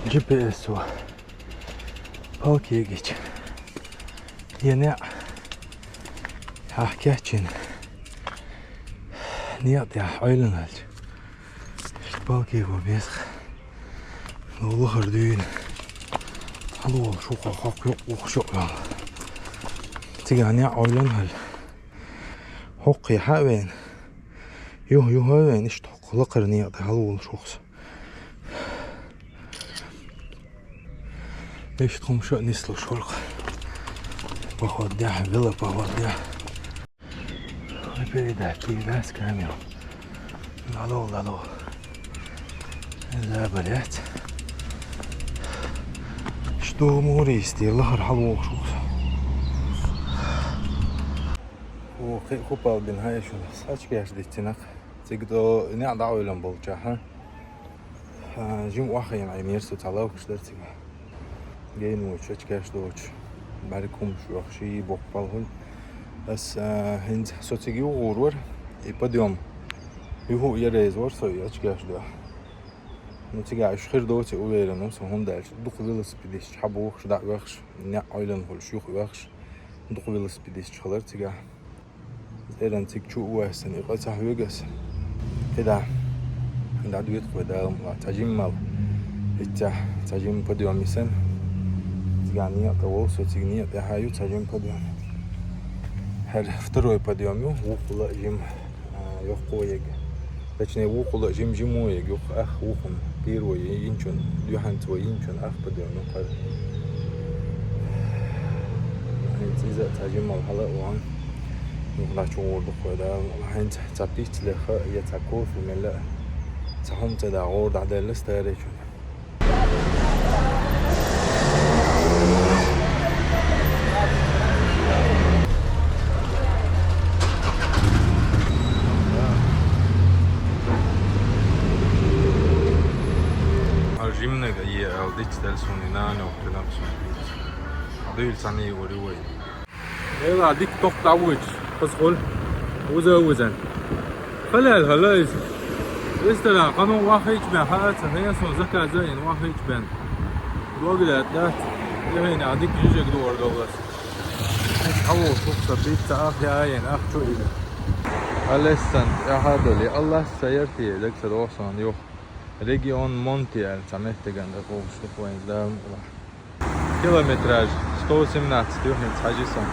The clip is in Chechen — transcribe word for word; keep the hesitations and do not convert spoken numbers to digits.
Джи Пи Эс-о палки егича, е неӀ хьакхаьччина, некъа тӀехь Ӏойлана хилча, иштта палки его беза. Лулахара дуьйна хьалаволуш ву-кх хӀокху юккъе вухуш йолу. Цигахь некъ Ӏойлана хилча, хӀокху хьа а веана, юха-юха а веана, иштта хӀокху лакхара некъа тӀе хьалаволуш ву-кх со. Иштта хӀума ша а нислуш вара-кх. Поход дехьа, велопоход дехьа. Передача дийна ас камера. Лало, лало. Забарец. Что мури стир лахара хьалаволуш ву со. О, кхин а хӀун пал бина хьан шуна? Ас ачкеш дитина-кх. Цига до неӀ дӀаоьллина болчохь, а, жима охьахиъна Ӏемира со, цхьа лавкаш дара цига. Гейна вочу, ачкеш доцуш, бӀаьрг хӀумаш оьхуш, и боккха пал хуьлу. Ас, а, хӀинца со цига юхагӀур вара, и подъём юха а ерриг вара со и ачкеш дуьхьа. Ну, цигахь уьш хир доций уверен ву со, хӀунда аьлча дукха велосипедисташ хьабохуш, дӀа а оьхуш, неӀ Ӏойлана хуьлуш, юха а оьхуш, дукха велосипедисташ хилар цигахь. Церан цига чу а воьссина, и къа ца хьоьгу ас. КхидӀа, дӀадоьду-кх вай, Дала мукъалахь, цхьа жимма мала. Иццехь цхьа жима подъём йисина. Цигахь некъа тӀе волу со, цига некъа тӀехь а ю цхьа жима подъём. ХӀара второй подъём ю, вукхул а жима, а, йоккхо ерг. Точнее, вукхул а жим-жимо ерг, юха ах вукхунна, первой йинчун, дуьхьанца вай йинчун ах подъём ю-кх хӀара. ХӀинца иза а цхьа жимма мала хьала а вахана, юха дӀачугӀур ду-кх вай, Дала мукъалахь. ХӀинца цхьа пиццалеха я цхьа кофе мелла а, цхьа хӀума ца дагӀор дӀадаьлла старичун. Хьал жимнега е ал диц дел суна нана охтина суна диц. Дуьйла цхьаьна юур ю вай. Эла дика тоху дӀавуьйтуш, хаза хуьлу. Вуза а вузан. Халал хала иза. Ресторан, къано вахийча бен, хаа ца хьесан, заказ а йина вахийча бен. Блогерат дац. Яхина дика жижиг дугӀар доллас. Хьаво шух са пицца ах яйен, ах чу ина. Алессан, яхадали, Аллас са ярти, даг са дохсан, юх. Регион Монти аьлла, цхьа меттиган дакъовш тухвайн дам. Километраж сто восемнадцать юхьнца хьажи сан.